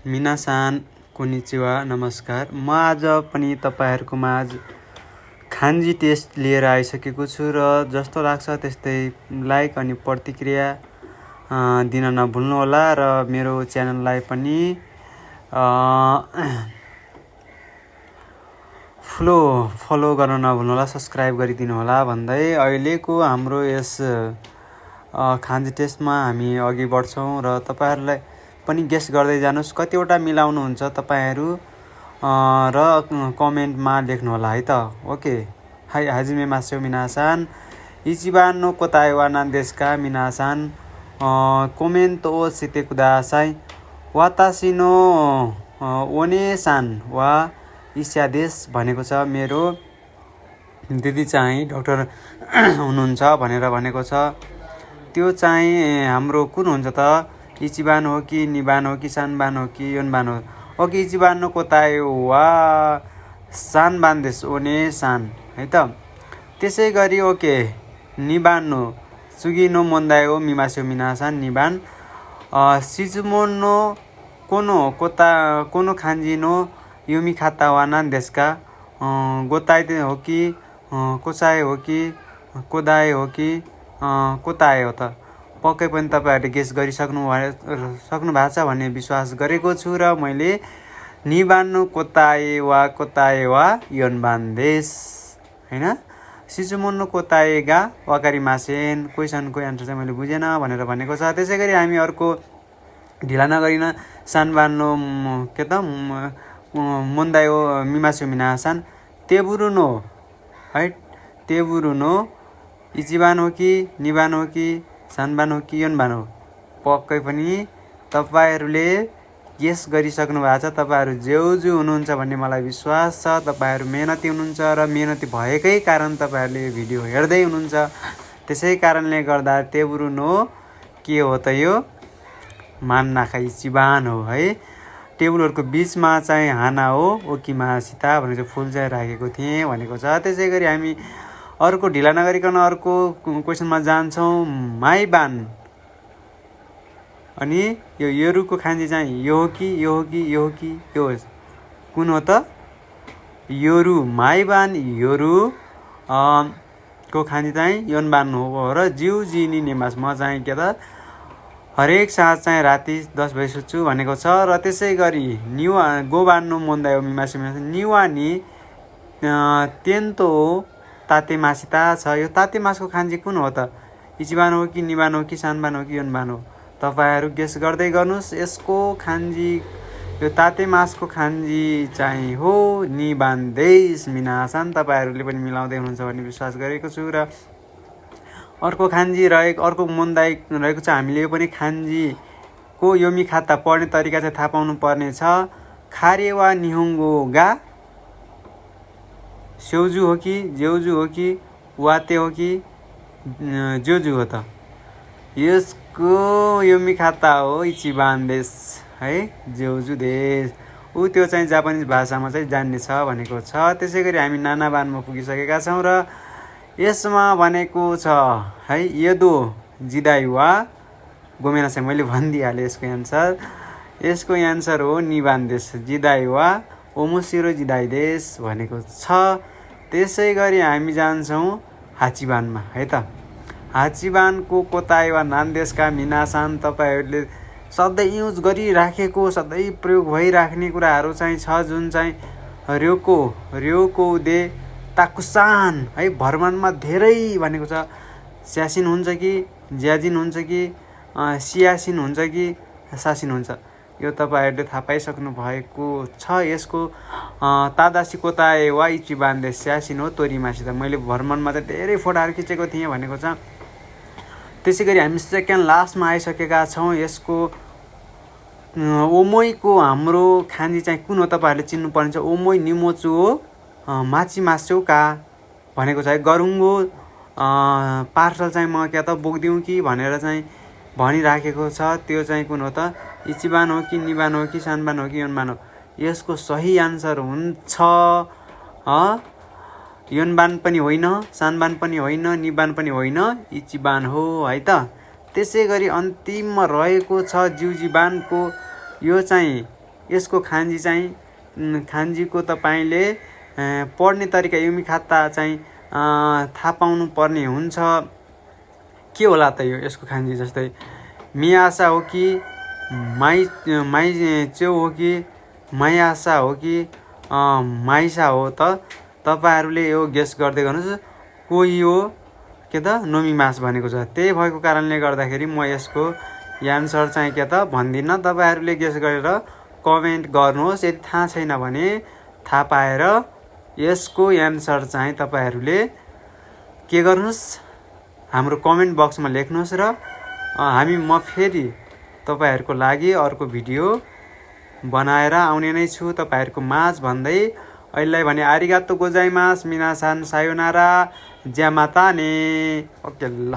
मिनासान konnichiwa नमस्कार। म आज पनि तपाईहरुको माझ खान्जी टेस्ट लिएर आइसकेको छु र जस्तो लाग्छ त्यस्तै लाइक अनि प्रतिक्रिया दिन नभुल्नु होला र मेरो च्यानललाई पनि फलो गर्न नभुल्नु होला, सब्स्क्राइब गरिदिनु होला भन्दै अहिलेको हाम्रो यस खान्जी टेस्टमा हामी अघि बढ्छौं र तपाईहरुलाई पनि गेस गर्दै जानुस् कतिवटा मिलाउनुहुन्छ तपाईहरु र कमेन्टमा लेख्नु होला है त। ओके, हाई हाजिमे मास्यो मिनासान इचिबान नो कोताई वा नान्देस्का मिनासान कोमेन्ट ओ सिते कुदासाई वातासी नो ओनेसान वा इस्यादेश भनेको छ। मेरो दिदी चाहिँ डाक्टर हुनुहुन्छ भनेर भनेको छ। त्यो चाहिँ हाम्रो कुन हुन्छ त? इचिबान हो कि निबान हो कि सानबान हो कि योनबान हो? ओके, इचिबान नो कोताई वा सानबान देश ओने सान है त। त्यसै गरी ओके निबान नो सुगी नो मोन्दाई ओ मिमास्यो मिनासान निबान सिजुमोन नो कोनो खान्जी नो युमी खाता वा नान देशका गोताई हो कि कोसाई हो कि कोदाई हो कि कोताई हो त? पक्कै पनि तपाईहरुले गेस गरिसक्नु भएको छ भन्ने विश्वास गरेको छु र मैले निबान्नु कोताए वा योनबान देश हैन। सिजुमोन्नो कोताएगा वाकारी मासेन क्वेशनको एन्सर चाहिँ मैले बुझेन भनेर भनेको छ। त्यसैगरी हामी अर्को ढिला नगरिन सानबान्नो के त मोन्दायो मिमास्यो मिनासान तेबुरुनो है। तेबुरुनो इचिबान हो कि निबान हो कि सानबान हो कि योनबान हो? पक्कै पनि तपाईहरुले गेस गरिसक्नु भएको छ। तपाईहरु जेउजु हुनुहुन्छ भन्ने मलाई विश्वास छ। तपाईहरु मेहनती हुनुहुन्छ र मेहनती भएकै कारण तपाईहरुले यो भिडियो हेर्दै हुनुहुन्छ। त्यसै कारणले गर्दा तेबुरुनो के हो त? यो मान्नाखा इचिबान हो है। टेबुलहरुको बीचमा चाहिँ हाना हो ओकिमा सीता भनेर चाहिँ फूल चाहिँ राखेको थिए भनेको छ। त्यसैगरी हामी अर्को ढिला नगरिकन अर्को क्वेशनमा जान्छौं। माइबान अनि यो योरुको खान्जी चाहिँ यो हो कि यो हो कि यो हो कि यो कुन हो त? योरु। माइबान योरु को खान्जी चाहिँ योनबान हो र जिउ जिनी नेमास म चाहिँ के त हरेक साँझ चाहिँ राति 10 बजे सुत्छु भनेको छ। र त्यसै गरी निवा गोबान्नु मोन्दायो मिमासि निवानी तेन्तो ताते मासिता छ। यो ताते मासको खान्जी कुन हो त? इचिबान हो कि निबान हो कि सानबान हो कि योनबान हो? तपाईहरु गेस गर्दै गर्नुस्। यसको खान्जी यो ताते मासको खान्जी चाहिँ हो निबान देश मिनासान। तपाईहरुले पनि मिलाउँदै हुनुहुन्छ भन्ने विश्वास गरेको छु। र अर्को खान्जी अर्को मोन्दाई रहेको छ। हामीले यो पनि खान्जी को योमी खाता पढ्ने तरिका चाहिँ थाहा पाउनु पर्ने छ। खारेवा निहोङ्गो गा स्योजु हो कि जेउजु हो कि वाते हो कि जोजु हो त? यसको योमी खाता हो इचिबान देश है, जेउजु देश। त्यो चाहिँ जापानिज भाषामा चाहिँ जान्ने छ भनेको छ। त्यसैगरी हामी नानाबानमा पुगिसकेका छौं र यसमा भनेको छ है यदो जिदाई वा गोमेना चाहिँ मैले भनिदिहाले यसको एन्सर। यसको एन्सर हो निबान देश जिदाई वा ओमोसिरो जिदाई देश भनेको छ। त्यसैगरी हामी जान्छौं हाचिबानमा है त। हाचिबानको कोताई वा नान्देशका मिनासान तपाईहरुले सधैँ युज गरिराखेको सधैँ प्रयोग भइराख्ने कुराहरु चाहिँ छ जुन चाहिँ र्योको दे ताकुसान है। भ्रमणमा धेरै भनेको छ। स्यासिन हुन्छ कि ज्याजिन हुन्छ कि सियासिन हुन्छ कि सासिन हुन्छ? यो तपाईहरुले थाहा पाइसक्नु भएको छ। यसको तादासी कोताए वा इचिबान देश स्यासिन हो तोरीमासित। मैले भ्रमणमा चाहिँ धेरै फोटाहरु खिचेको थिएँ भनेको छ। त्यसैगरी हामी सेकेन्ड लास्टमा आइसकेका छौं। यसको ओमोईको हाम्रो खान्जी चाहिँ कुन हो तपाईहरुले चिन्नु पर्ने छ। ओमोई निमोचु हो माची मास्यो का भनेको छ। गरुङ्गो पार्सल चाहिँ म क्या त बोक्दिउ कि भनेर चाहिँ भनिराखेको छ। त्यो चाहिँ कुन हो त? इचिबान हो कि निबान हो कि सानबान हो कि योनबान हो? यसको सही आन्सर हुन्छ योनबान पनि होइन, सानबान पनि होइन, निबान पनि होइन, इचिबान हो है त। त्यसैगरी अन्तिममा रहेको छ जिउजीबानको। यो चाहिँ यसको खान्जी चाहिँ खान्जीको तपाईँले पढ्ने तरिका युमी खाता चाहिँ थाहा पाउनु पर्ने हुन्छ। के होला त यसको खान्जी? जस्तै मियासा हो कि माइ चेउ हो कि मायासा हो कि माइसा हो त? तपाईँहरूले यो गेस गर्दै गर्नुहोस्। कोही हो के त नोमिमास भनेको छ। त्यही भएको कारणले गर्दाखेरि म यसको एन्सर चाहिँ के त भन्दिनँ। तपाईँहरूले गेस गरेर कमेन्ट गर्नुहोस्। यदि थाहा छैन भने थाहा पाएर यसको एन्सर चाहिँ तपाईँहरूले के गर्नुहोस्, हाम्रो कमेन्ट बक्समा लेख्नुहोस् र म फेरि तपाईँहरूको लागि अर्को भिडियो बनाएर आउने नै छु तपाईँहरूको माझ भन्दै अहिले भने आरिगातो गोजाइमास, मिनासान सायोनारा, ज्यामाता ने। ओके ल।